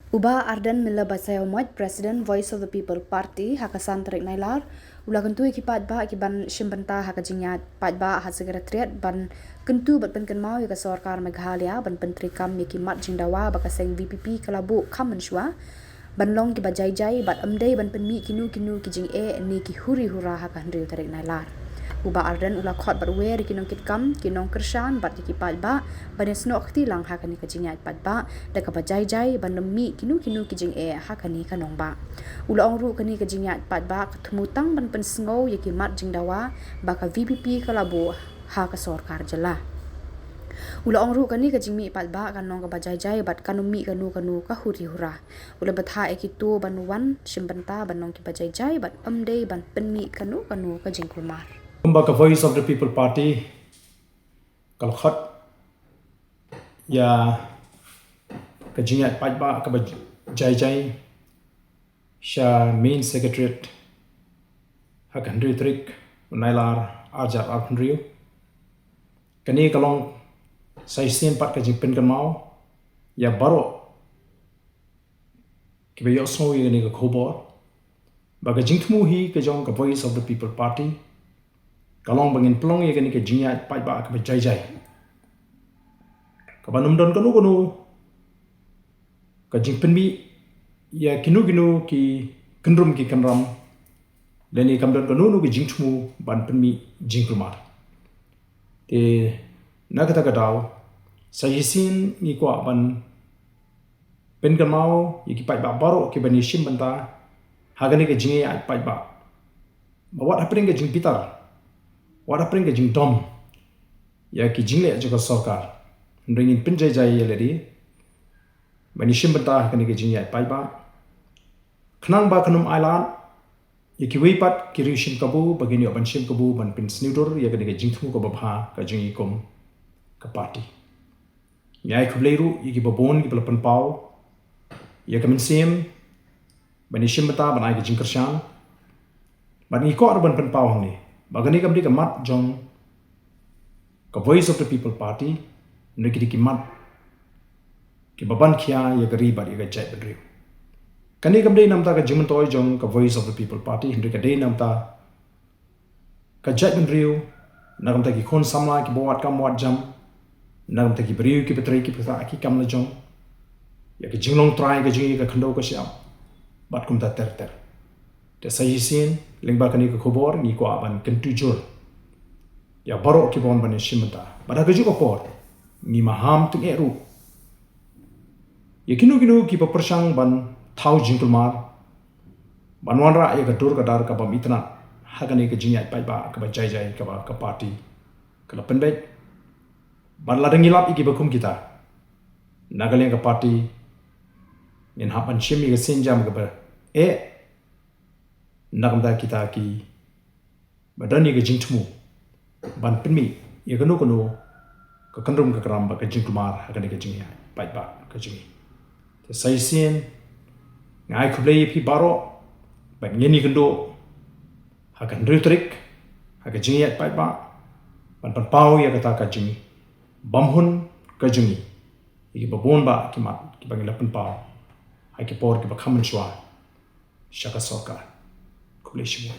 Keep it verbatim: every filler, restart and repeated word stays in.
U Bah Ardent Miller Basaiawmoit, President Voice of the People Party, ha ka san tarik Nailar, u la kyntu ïa ki paidbah ki ban shim bynta ha ka jingïaid paidbah ha Secretariat ban kyntu bad pynkynmaw ïa ka sorkar Meghalaya ban pyntreikam ïa ki mat jingdawa ba ka seng V P P ka la buh kham mynshuwa ban long kiba jai jai bad ym dei ban pynmih kino kino ki jingeh ne ki huri hura ha ka hynriew tarik Nailar. U Bah Ardent u la khot bad wer ïa ki nongkitkam, ki nongkyrshan bad ïa ki paidbah ban ïasnoh kti lang ha kane ka jingïaid paidbah da kaba jai jai ban ym mih kino kino ki jingeh ha kane ka nongbah. U la ong ruh kane ka jingïaid paidbah ka thmu tang ban pynsngew ïa ki mat jingdawa ba ka V P P ka la buh ha ka sorkar jylla. U la ong ruh kane ka jingmih paidbah kan long kaba jai jai bad kan ym mih kano kano ka huri hura. U la bthah ïa kito ban wan shim bynta ban long kiba jai jai bad ym dei ban pynmih kano kano ka jingkulmar. Kumba ka Voice of the People Party ka la khot ïa ka jingïaid paidbah kaba jai jai sha Main Secretariat ha ka hynriew tarik u Nailar arhajar arphew hynriew. Kane ka long sa shisien pat ka jingpynkynmaw ïa baroh kiba ïohsngew ïa kane ka khubor ba ka jingthmu hi ka jong ka Voice of the People Party ka long ba ngin pynlong ïa kane ka jingïaid paidbah kaba jai jai, kaba ym don kano kano ka jingpynmih ïa kino kino ki kyndrum ki kynram lane kam don kano kano ka jingthmu ban pynmih jingkulmar. Te na kata ka daw sa shisien ngi kwah ban pynkynmaw ïa ki paidbah baroh kiba ïashim bynta ha kane ka jingïaid paidbah ba wat hapdeng ka jingbitar, wat hapdeng ka jingdom ïa ki jingleh jong ka sorkar, hynrei ngin pynjai jai ïa lade ban ïashim bynta ha kane ka jingïaid paidbah. Khnang ba kan ym ailad ïa kiwei pat ki riew shim kabu ba kin ïoh ban shim kabu ban pynsniew dur ïa kane ka jingthmu kaba bha ka jong ngi kum ka party. Ngi ai khublei ruh ïa kiba bun kiba la pynpaw ïa ka mynsiem ban ïashim bynta ban ai ka jingkyrshan. Bad ngi kwah ruh ban pynpaw hangne ba kane kam dei ka mat jong ka Voice of the People Party, hynrei ki dei ki mat kiba ban khia ïa ka ri bad ïa ka jaitbynriew. Kane kam dei namta ka jingmyntoi jong ka Voice of the People Party, hynrei ka dei namta ka jaitbynriew, na ka bynta ki khun samla kiba wad kam wad jam, na ka bynta ki briew kiba trei kiba ktah ki kam la jong, ïa ka jinglong trai ka jong ngi, ka khyndew ka shyiap bad kumta ter ter. Te sa shisien lyngba kane ka khubor ngi kwah ban kyntu jur ïa baroh kiba wan ban ïashim bynta. Bad ha kajuh ka por ngi maham tyngeh ruh ïa kino kino kiba pyrshang ban thaw jingkulmar, ban wanrah ïa ka dur ka dar ka bym itynnad ha kane ka jingïaid paidbah kaba jai jai kaba ka party ka la pynbeit. Bad lada ngi lap ïa kiba kum kita, na ka liang ka party ngin hap ban shim ïa ka sienjam kaba eh na ka bynta kita kiba don ïa ka jingthmu ban pynmih ïa kano kano ka kyndrum ka kynram bad ka jingkulmar ha kane ka jingïaid paidbah ka jong ngi. Te sa shisien nga ai khublei ïa phi baroh bad ngin ïakynduh ha ka hynriew tarik ha ka jingïaid paidbah ban pynpaw ïa kata ka jingbymhun ka jong ngi ïa kiba bun bah ki mat kiba ngi la pynpaw ha ki por kiba kham mynshuwa sha ka sorkar. Khublei shibun.